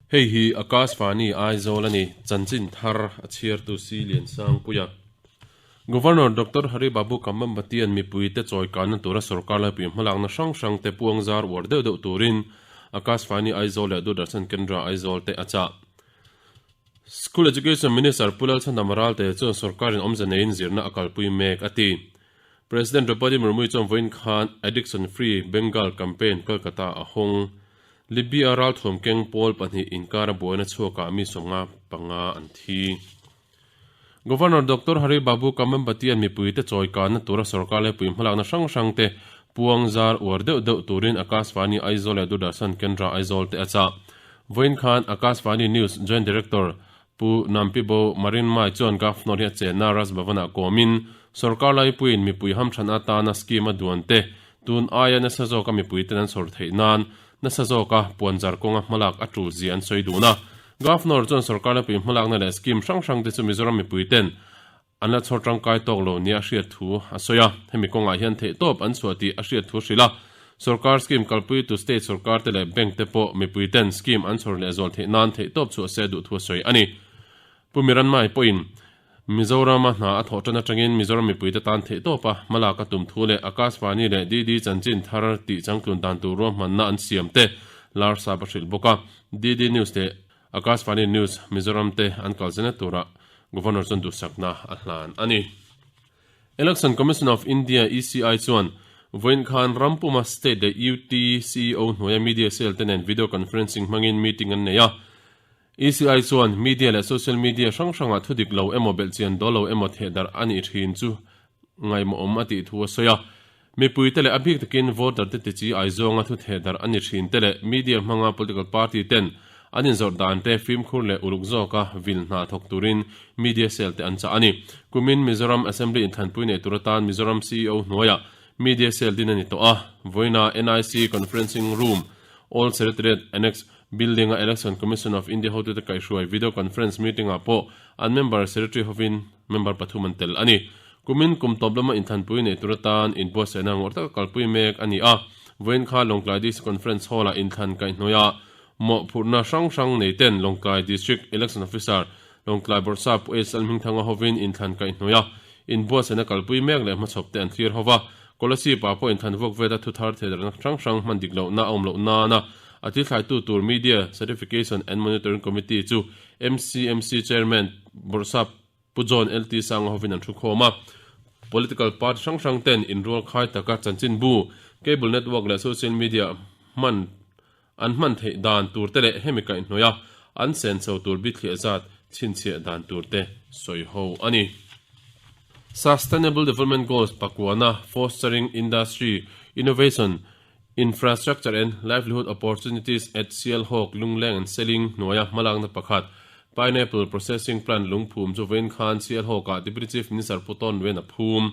Hei hi Akashvani Aizawl a ni, chanchin thar a chhiartu Si Liansangpuia. Governor Doctor Hari Babu Kambambatian mipuite chawikanna tura sorkar laipui hmalakna hrang hrangte puang zar uar deuh deuh turin Akashvani Aizawl leh Doordarshan Kendra Aizawl te a chah. School Education Minister Pu Lalchhandama Ralte chuan sorkarin awmze neiin zirna a kalpui mek a ti. President Draupadi Murmu chuan vawiin khan Addiction Free Bengal Campaign Kolkata a hawng. Libya ralthuam keng pawl pahnih inkara buaina chhuakah mi 55 an thi. Governor Doctor Hari Babu Kambambatian mipuite chawikanna tura sorkar laipui hmalakna hrang hrangte puang zar uar deuh deuh turin Akashvani Aizawl leh Doordarshan Kendra Aizawl te a chah. Vawiin khan Akashvani News Joint Director Pu Nampibo Marinmai chuan Governor hi a chenna Raj Bhavan-ah kawmin sorkar laipuiin mipui hamthan atana scheme a duan te tun aia nasa zawka mipuiten an sawr theih nan nasa zawka puanzar kawnga hmalak a tul zia an sawi dun a. Governor chuan sorkar laipui hmalakna leh scheme hrang hrang te chu Mizoram mipuiten an la chhawr tangkai tawk lo nia a hriat thu a sawi a. Hemi kawngah hian theihtawp an chhuah tih a hriat thu hrilh a. Sorkar scheme kalpui tu state sorkar te leh bank te pawh mipuiten scheme an chhawr leh zual theih nan theihtawp chhuah se duh thu a sawi a ni. Pu Miranmai pawhin Mizorama hna a thawh tan atangin Mizoram mipuite tan theihtawpa hmalak a tum thu leh Akashvani leh DD chanchin thar tih changtlun dan tur ruahmanna an siam te Larsap a hrilh bawk a. DD News leh Akashvani News Mizoram te an kal zena tura Governor chuan duhsakna a hlan a ni. Election Commission of India, ECI, chuan vawiin khan ram puma state leh UT CEO hnuaia media cell te nen video conferencing hmangin meeting an nei a. ECI chuan media leh social media hrang hrangah thu dik lo emaw belhchian dawl lo emaw thehdarh a nih thin chu ngaihmawhawm a tih thu a sawi a. Mipuite leh a bik takin voter te tichi aizawnga thu thehdarh a ni thin te leh media hmanga political party ten an inzawrh dan te fimkhur leh uluk zawka vil hna thawk turin media cell te an chah a ni. Kumin Mizoram Assembly inthlanpui neih tur atan Mizoram CEO hnuaiah media cell din a ni tawh a, vawiina NIC Conferencing Room, Old Secretariat Annex, Building-a Election Commission of India hotute kaihhruai video conference meeting-ah pawh an member secretary hovin member pathum an tel a ni. Kumin kum tawp lama inthlanpui nei tur atan inbuatsaihna ngawrh taka kalpui mek a ni a. Vawiin kha Lawngtlai DC Conference Hall-ah inthlan kaihhnawih mawhphurhna hrang hrang nei ten Lawngtlai District Election Officer Lawngtlai Bawrhsap Pu H Lalhmingthanga hovin inthlan kaihhnawih inbuatsaihna kalpui mek leh hmachhawp te an thlir hova. Kolasib-ah pawh inthlan vuak veta thu thar theidarhna hrang hrang hman dik lohna a awm loh nana a thilthlaitu tur Media Certification and Monitoring Committee chu MCMC Chairman Bawrhsap Pu John LT Sanga hovin an thukhawm a. Political party hrang hrang ten inrual khai taka chanchinbu, cable network leh social media hman an hman theih dan tur te leh hemi kaihhnawih a an senso tur bithliah zat chhinchhiah dan tur te sawi ho a ni. Sustainable Development Goals pakuana Fostering Industry, Innovation, Infrastructure and Livelihood Opportunities at Sialhawk, Lungleng and Seling hnuaia hmalakna pakhat Pineapple Processing Plant lungphum chu vawiin khan Sialhawkah Deputy Chief Minister Pu Tawn Luen a phum.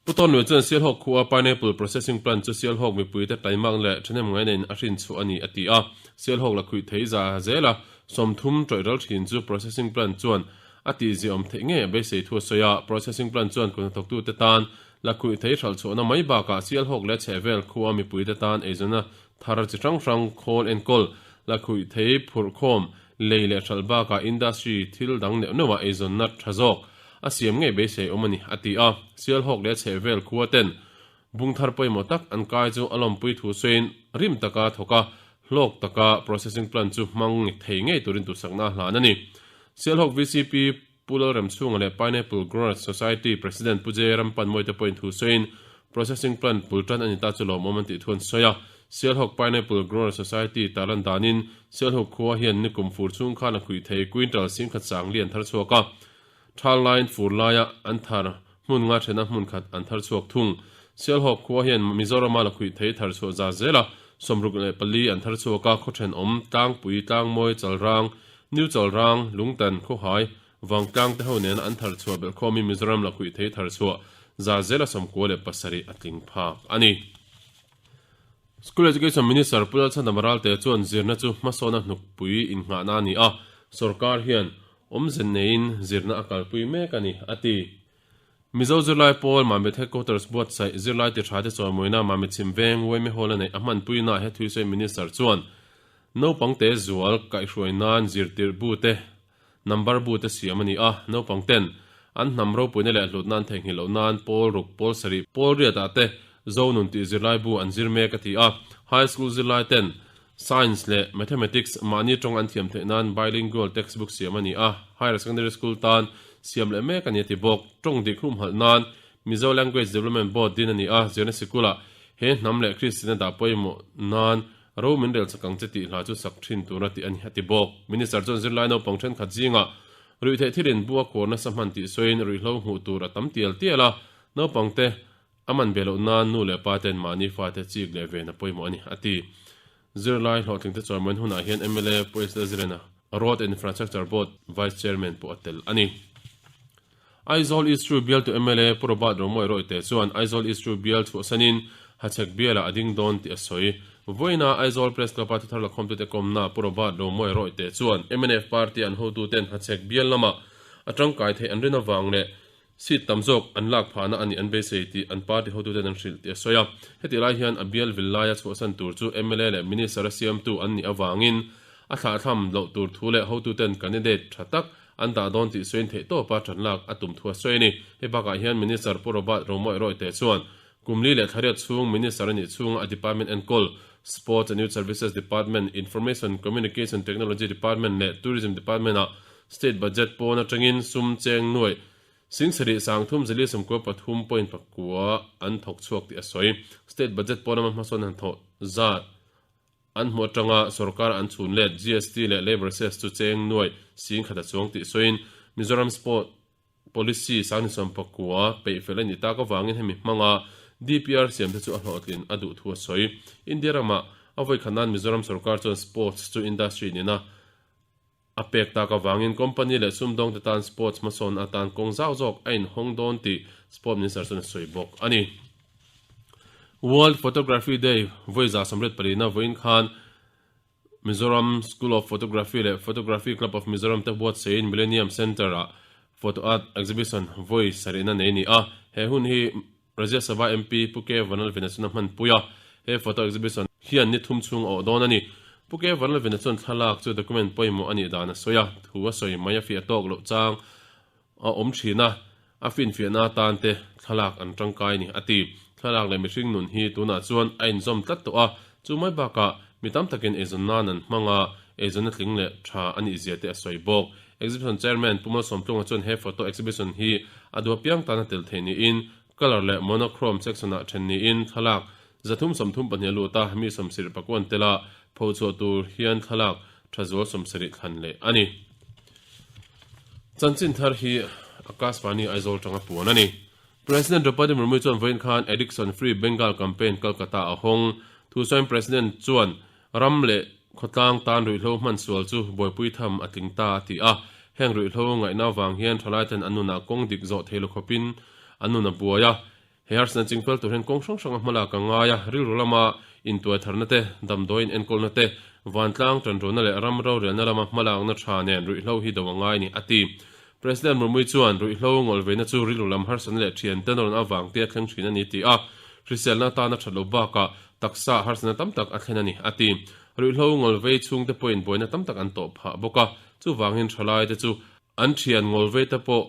Pu Tawnlui chuan Sialhawk khua Pineapple Processing Plant chu Sialhawk mipuite taimak leh thahnem ngaina a hrin chhuah a ni a ti a. Sialhawk la khuih thei za zela 30 tawih ral thin chu Processing Plant chuan a tihziahawm theih ngei a beisei thu a sawi a. Processing Plant chuan kut hnathawktute tan la khuih thei hralh chhuahna mai bakah Sialhawk leh chhehvel khua mipuite tan eizawnna thar chi hrang hrang khawl enkawl la khuih thei phurhkhawm lei leh hralh bakah industry thil dang neuh neuhah eizawnna tha zawk A siam ngei beisei awm a ni, a ti a. Sialhawk leh chhehvel khua ten bung thar pawimawh tak an kai chu a lawmpui thu sawiin rim taka thawk a, hlawk taka processing plant chu hmang thei ngei turin duhsakna a hlan a ni. Sialhawk vcp Pu Lalremchhunga leh Pineapple Growers Society President Pu J Rampanmawite pawhin thu sawiin processing plant bul tan a ni ta chu lawmawm an tih thu an sawi a. Sialhawk Pineapple Growers Society tarlan danin Sialhawk khua hian nikum fur chhung khan a khuih thei quintal singkhat sang li an thar chhuak a. Thal laiin fur laia an thar hmun nga thena hmun khat an thar chhuak thung. Sialhawk khua hian Mizorama lakhuih thei thar chhuah za zela 64 an thar chhuak a, khaw thenawm, Tlangpui, Tlangmawi, Chalrang, New Chalrang, Lungtan, Khawhai, Vangtlang te ho nena an thar chhuah belhkhawmin Mizoram lakhuih thei thar chhuah za zela 97 a tling phak a ni. School Education Minister Pu Lalchhandama Ralte chuan zirna chu hmasawna hnukpui innghahna a ni a, sorkar hian Awmze neiin zirna a kalpui mek a ni, a ti. Mizo zirlai pawl Mamit Headquarters buatsaih zirlai ti tha te chawimawina Mamit Chhim Veng Uaime Hall a neih a hmanpuinaah he thuisawi Minister chuan. Naupang te zual kaihhruai nan zirtirh bu te, number bu te siam a ni a, naupang ten an hnam ropuina leh hlutna an theihnghilh loh nan pawl ruk, pawl sarih, pawl riat ah te Zonun tih zirlai bu an zir mek a ti a, high school zirlai ten Science leh Mathematics mahni tawng an thiam theih nan bilingual textbook siam a ni a, higher secondary school tan siam leh mek a ni a ti bawk. Tawng dik humhalh nan Mizo Language Development Board din a ni a, zirna sikulah he hnam leh Kristianna dah pawimawh nan ro min rel chak ang che tih hla chu sak thin tura tih a ni a ti bawk. Minister chuan zirlai naupang thenkhat zingah ruihtheih thilin bu a kuar nasa hman tih sawiin ruihhlo hmuh tur a tam tial tial a, naupangte A man ve loh nan nu leh pa ten mahni fate chik leh ven a pawimawh a ni, a ti. Zirlai hlawhtlingte chawimawn hunah hian mla Pu Esther Zirena, Road and Infrastructure Board Vice Chairman pawh a tel a ni. Aizawl East Ru bialtu mla Pu Robert Romawi Rawite chuan Aizawl East Ru bial chhuahsanin Hachhek bialah a ding dawn tih a sawi. Vawiina Aizawl Press Club-a thuthar lakhawmtute kawmna Pu Robert Romawi Rawite chuan mnf party an hotuten Hachhek bial lamah a tangkai theih an rin avang leh Seat tam zawk an lak phahna a nih an beisei tih an party hotuten an hrilh tih a sawi a. Hetih lai hian a bial vil laia chhuahsan tur chu mla leh minister a siamtu an nih avangin a thlahthlam loh tur thu leh hotuten candidate tha tak an dah dawn tih sawiin theihtawpa tan lak a tum thu a sawi a ni. Hei bakah hian Minister Pu Robert Romawih Rawite chuan kum li leh thlariat chhung Minister a nih chhunga a department enkawl Sports and Youth Services Department, Information Communication Technology Department leh Tourism Department-ah State budget pawn atangin sum cheng nuaih Singsarih sangthum zali sawmkua pathum point pakua an thawk chhuak tih a sawi. State budget pawn lama hmasawn han thawh zat an hmuh atanga sorkar an chhun let GST leh Labour Cess chu cheng nuaih sing khat a chuang tih sawiin Mizoram Sport Policy sangni sawmpakua peih fel a nih tak avangin hemi hmanga DPR siam te chu a hlawhtlin a duh thu a sawi. India ramah a vawikhat nan Mizoram sorkar chuan sports chu industry nena A pek tak avangin company leh sumdawngte tan sports hmasawn atan kawng zau zawk a inhawng dawn tih Sport Minister chuan a sawi bawk a ni. World Photography Day vawi 124 vawiin khan Mizoram School of Photography leh Photography Club of Mizoram te buatsaiin Millennium Centre-ah Photo Art Exhibition vawi sarihna nei a ni a. He hun hi Rajya Sabha MP Pu K Vanlalvena chuan a hmanpui a, he photo exhibition hian ni thum chhung a awh dawn a ni. Pu K Vanlalvena chuan thlalak chu document pawimawh a nih dan a sawi a, thu a sawi mai a fiah tawk loh chang a awm thin a, a finfiahna atan te thlalak an tangkai a ni, a ti. Thlalak leh mihring nun hi tunah chuan a inzawm tlat tawh a, chu mai bakah mi tam takin eizawn nan an hmang a, eizawnna tling leh tha a nih zia te a sawi bawk. Exhibition Chairman Pu Malsawmtlunga chuan he photo exhibition hi a duh apiang tana tel theih niin colour leh monochrome section-ah then niin thlalak 332 a lut a, mi sawmsarih pakuan tela phochhuah tur hian thlalak tha zual 70 thlan leh a ni. Chanchin thar hi Akashvani Aizawl tanga puan a ni. President Draupadi Murmu chuan vawiin khan Addiction Free Bengal Campaign Kolkata a hawng. Thusawiin President chuan Ram leh khawtlang tan ruihhlo hman sual chu buaipui tham a tling ta a ti a, heng ruihhlo ngaihna avang hian thalaiten an nunah kawng dik zawh thei lo khawpin an nun a buai a. He harsatna chingfel tur hian kawng hrang hranga hmalak a ngai a, rilru lama intuai tharna te, damdawiin enkawlna te, vantlang tanrualna leh ram rorelna lama hmalakna tha nen ruihhlo hi do a ngai a ni, a ti. President Murmu chuan ruihhlo ngawlhveina chu rilru lam harsatna leh thiante nawrna avang te a thleng thin a ni tih a, hriselna atana that loh bakah taksa harsatna tam tak a thlen a ni, a ti. Ruihhlo ngawlvei chhungte pawhin buaina tam tak an tawh phah bawk a, chuvangin thalaite chu an thian ngawlvei te pawh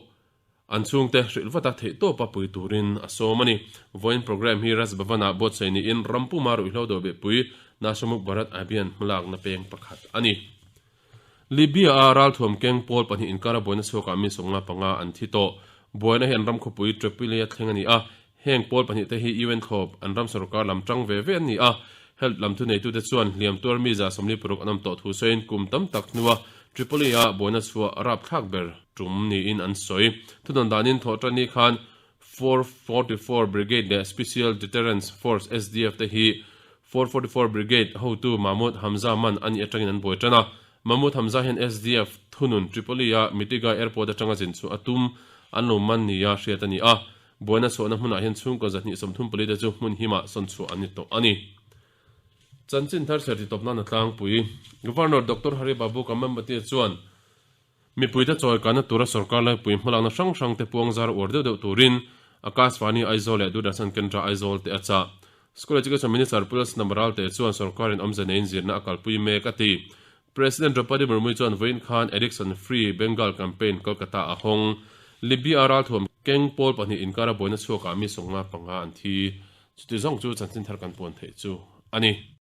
an chhungte hrilh vata theihtawpa pui turin a sawm a ni. Vawiin programme hi Raj Bhavan-ah buatsaih niin rampuma ruihhlo dawhbehpui Nashamuk Bharat Abhiyan hmalakna peng pakhat a ni. Libya-a ralthuam keng pawl pahnih inkara buaina chhuakah mi 55 an thi tawh. Buaina hi an ram khawpui Tripoli-a thleng a ni a, heng pawl pahnihte hi UN thlawp an ram sorkar lam tang ve ve an ni a. Health lam thuneitute chuan hliam tuar mi 46 an awm tawh thu sawiin kum tam tak hnua Tripoli-a buaina chhuah rapthlak ber tum niin an sawi. Thudawn danin thawhtanni khan 444 Brigade leh Special Deterrence Force, SDF, te hi 444 Brigade hotu Mahmoud Hamza man a nih atangin an buai tan a. Mahmoud Hamza hian SDF thunun Tripoli-a Mitiga Airport atanga zin chhuah a tum an lo man nia hriat a ni a. Buaina chhuahna hmunah hian chhungkaw 234 te chu hmun himah sawn chhuah an ni tawh a ni. Chanchin thar chhiar titawp nan a tlangpui. Governor Doctor Hari Babu Kamambati chuan Mipuite chawikanna tura sorkar laipui hmalakna hrang hrangte puang zar uar deuh deuh turin Akashvani Aizawl leh Doordarshan Kendra Aizawl te a chah. School Education Minister Pu Lalsanam Ralte chuan sorkarin awmze neiin zirna a kalpui mek a ti. President Draupadi Murmu chuan vawiin khan Addiction Free Bengal Campaign Kolkata a hawng. Libya-a ralthuam keng pawl pahnih inkara buaina chhuakah mi 55 an thi. Chuti zawng chu chanchin thar kan puan theih chu a ni.